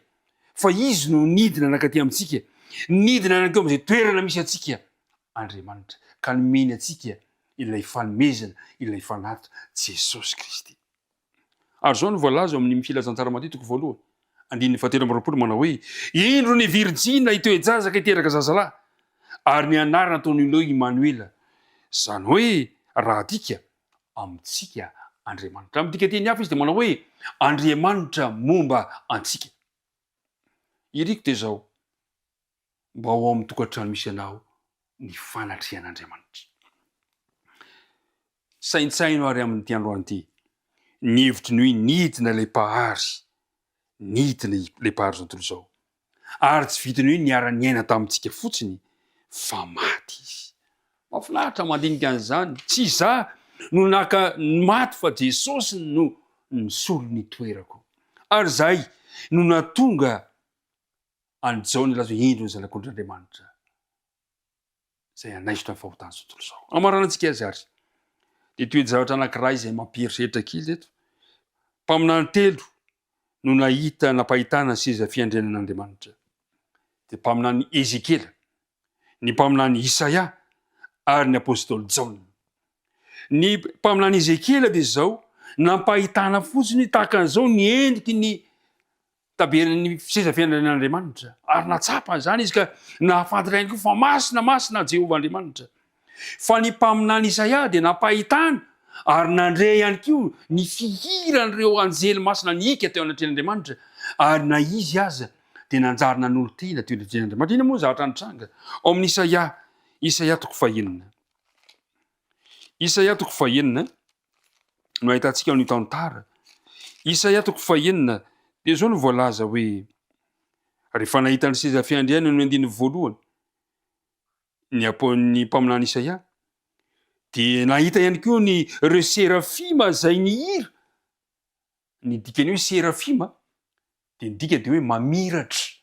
fa Izy no nidina nankaty amintsika, nidina nankeo amin'izay toerana misy antsika Andriamanitra, ka nomeny antsika ilay fanomezana, ilay fanatitra, Jesosy Kristy. Ary izao no voalaza ao amin'ny Filazantsara Matio toko voalohany, andininy fahatelo amby 20 manao hoe, Indro ny virjina hitoe-jaza ka hiteraka zazalahy, ary ny anarana ataony olona hoe Imanoela, izany hoe raha adika, amintsika Andriamanitra. Raha midika teny hafa izy dia manao hoe Andriamanitra momba antsika. Iriko dia izao, mba ho ao amin'ny tokantrano misy anao ny fanatrehan'Andriamanitra. Saintsaino ary amin'ity androany ity ny hevitry ny hoe nidina ilay Mpahary, nidina ilay Mpahary izao tontolo izao. Ary tsy vitan'ny hoe niara-niaina tamintsika fotsiny fa maty izy. Mahafinaritra mandinika an'izany. Tsy izaho no naka ny maty fa Jesosy no nisolo ny toerako. Ary izay no nahatonga an'i Jaona hilaza hoe indro ny Zanak'ondrin'Andriamanitra izay hanaisotra ny fahotan'izao tontolo izao. Hamaranantsika azy ary dia toe-javatra anankiray izay mampieritreritra kely eto. Mpaminany telo no nahita nampahitana ny seza fiandrianan'Andriamanitra. Dia mpaminany Ezekiela, ny mpaminany Isaia ary ny apostoly Jaona. Ny mpaminany Ezekiela dia izao, nampahitana fotsiny tahaka an'izao ny endriky ny Taberin'ny seza fiandrianan'Andriamanitra, ary nahatsapa an'izany izy ka nahafantatra ihany koa fa masina, masina Jehovah Andriamanitra. Fa ny mpaminany Isaia dia nampahitana ary nandre ihany koa ny fihiran'ireo anjely masina nihiaka teo anatrehan'Andriamanitra, ary na izy aza dia nanjary nanolo-tena teo anatrehan'Andriamanitra. Inona moa ny zavatra nitranga ao amin'ny Isaia, Isaia toko fahenina? Isaia toko fahenina. no ahitantsika ny tantara. Isaia toko fahenina dia izao no voalaza hoe rehefa nahita ny seza fiandrianana ny andininy voalohany ny ny mpaminany Isaia dia nahita ihany koa ny ireo serafima izay nihira. Ny dikany hoe serafima dia ny dika dia hoe mamiratra.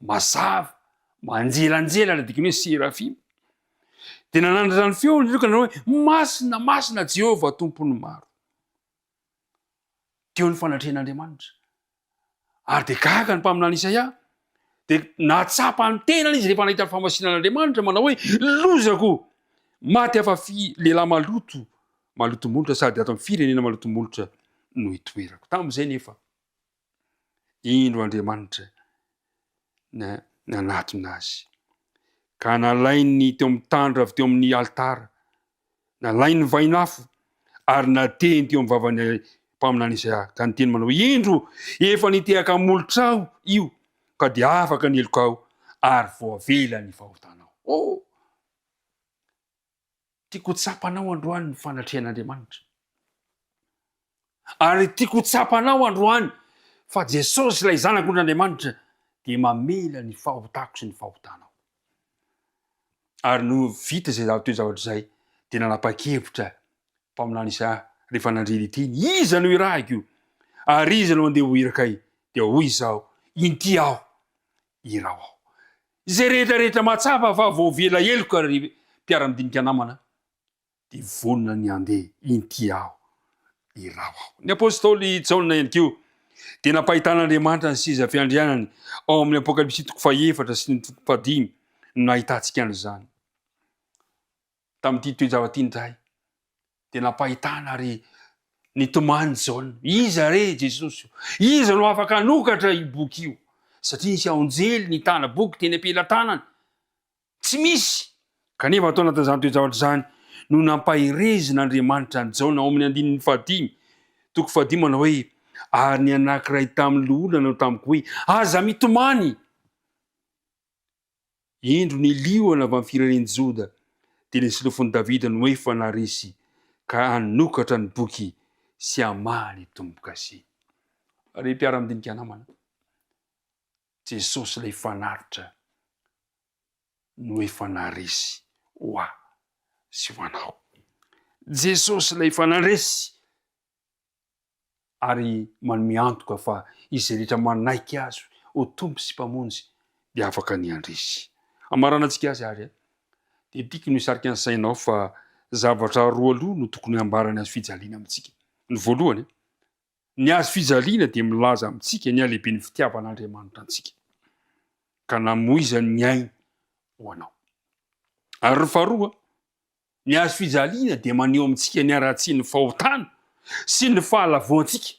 mazava, manjelanjelatra, dikany hoe serafima. Dia nanandratra ny feony ireo ka nanao hoe, Masina, masina Jehovah Tompon'ny maro. Teo ny fanatrehan'Andriamanitra. Ary dia gaga ny mpaminany Isaia, dia nahatsapa ny tenany izy rehefa nahita ny fahamasinan'Andriamanitra, manao hoe, Lozako! Maty afa fi lehilahy maloto, maloto molotra sady ato amin'ny firenena maloto molotra no itoerako. Tamin'izay nefa, Indro Andriamanitra nanatona azy, ka nalainy teo amin'ny tandra avy teo amin'ny alitara, nalainy ny vainafo ary natehiny teo amin'ny vavan'ny mpaminany Isaia, ka niteny manao hoe, Indro, efa nitehaka molotrao io, ka dia afaka ny helokao ary voavela ny fahotanao. Oh! Tiako ho tsapanao androany ny fanatrehan'Andriamanitra. Ary tiako ho tsapanao androany fa Jesosy ilay Zanak'ondrin'Andriamanitra dia mamela ny fahotako sy ny fahotanao. Ary no vita izay toe-javatra izay dia nanapa-kevitra mpaminany Isaia rehefa nandre ny teny, Iza no irahiko? Ary iza no handeha ho irakay? Dia hoy izaho, Inty aho, iraho aho. Izay rehetra rehetra mahatsapa fa voavela heloka ry mpiara-midinika namana dia vonona ny handeha inty aho, iraho aho. Ny apostoly Jaona ihany koa dia nampahitan'Andriamanitra ny seza fiandrianany ao amin'ny Apokalypsy toko fahefatra sy ny toko fahadimy no nahitantsika an'izany. Tamin'ity toe-javatra ity indray dia nampahitana ary nitomany Jaona. Iza re Jesosy o? Iza no afaka hanokatra io boky io? Satria nisy anjely nitana boky teny am-pelatanany. Tsy misy! Kanefa tao anatin'izany toe-javatra izany no nampaherezin'Andriamanitra an'i Jaona ao amin'ny andininy fahadimy, toko fahadimy manao hoe, Ary ny anankiray tamin'ny loholona nanao tamiko hoe, Aza mitomany! Indro ny liona avy amin'ny firenen'i Joda, dia ny solofon'i Davida no efa naharesy ka hanokatra ny boky sy hamaha ny tombo-kase. Ry mpiara-midinika namana, Jesosy ilay fanatitra no efa naharesy ho ahy sy ho anao. Jesosy ilay efa nandresy ary manome antoka fa izay rehetra manaiky Azy ho Tompo sy Mpamonjy dia afaka ny handresy. Hamaranantsika azy ary dia tiako ny hisarika ny sainao fa zavatra roa aloha no tokony hambaran'ny hazo fijaliana amintsika. Ny voalohany, ny hazo fijaliana dia milaza amintsika ny halehiben'ny fitiavan'Andriamanitra antsika ka namoizany ny ainy ho anao. Ary ny faharoa, Ny hazo fijaliana dia maneho amintsika ny haratsian'ny fahotana sy ny fahalavoantsika.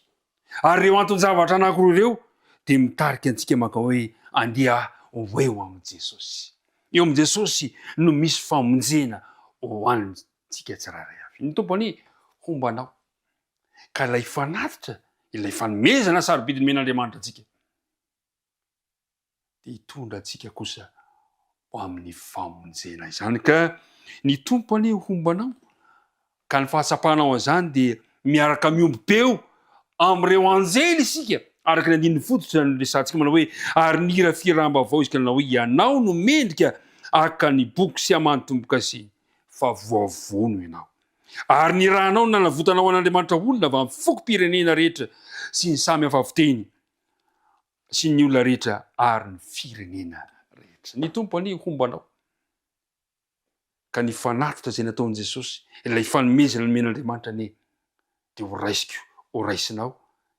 Ary ireo anton-javatra anankiroa ireo dia mitarika antsika mankao hoe andeha ho eo amin'i Jesosy. Eo amin'i Jesosy no misy famonjena ho antsika tsirairay avy. Ny Tompo anie homba anao ka ilay fanatitra, ilay fanomezana sarobidy nomen'Andriamanitra antsika, dia hitondra antsika kosa ho amin'ny famonjena izany. Ka ny Tompo anie homba anao, ka ny fahatsapanao an'izany dia miaraka miombom-peo amin'ireo anjely isika, araka ny andininy fototra noresahantsika manao hoe, ary nihira fihiram-baovao izy ka nanao hoe, Ianao no mendrika haka ny boky sy hamaha ny tombo-kase, fa voavono ianao. Ary ny ranao no nanavotanao an'Andriamanitra olona avy amin'ny fokom-pirenena rehetra sy ny samy hafa fiteny sy ny olona rehetra ary ny firenena rehetra. Ny Tompo anie homba anao ka ny fanatitra izay nataon'i Jesosy, ilay fanomezana nomen'Andriamanitra anie dia ho raisiko, ho raisinao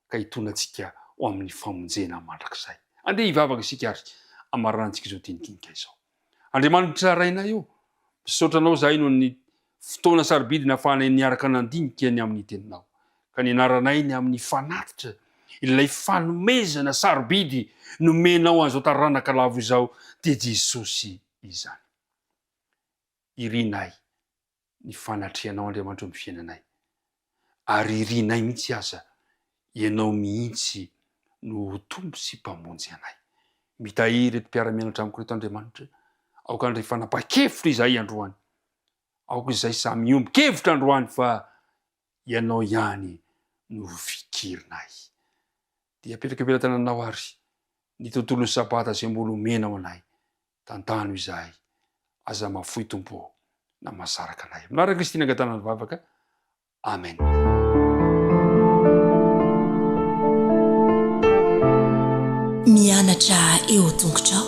ka hitondra antsika ho amin'ny famonjena mandrakizay. Andeha hivavaka isika ary hamaranantsika izao dinidinika izao. Andriamanitra Rainay ô, misaotra Anao izahay noho ny fotoana sarobidy nahafahanay niaraka nandinika ny amin'ny Teninao, ka nianaranay ny amin'ny fanatitra, ilay fanomezana sarobidy nomenao an'izao taranaka lavo izao, dia Jesosy izany. Irinay ny fanatrehanao Andriamanitra eo amin'ny fiainanay, ary irinay mihitsy aza Ianao mihitsy no ho Tompo sy Mpamonjy anay. Mitahiry ireto mpiara-mianatra amiko ireto Andriamanitra, aoka handray fanapahan-kevitra izahay androany, aoka izahay samy hiombon-kevitra androany fa Ianao ihany no ho fikirinay. Dia apetraka eo am-pelatananao ary ny tontolon'ny Sabata izay mbola omenao anay. Tantano izahay, aza mafoy Tompo ô, na mahasaraka anay. Amin'ny anaran'i Kristy nangatahana ny vavaka. Amen. Mianatra eo tongotrao.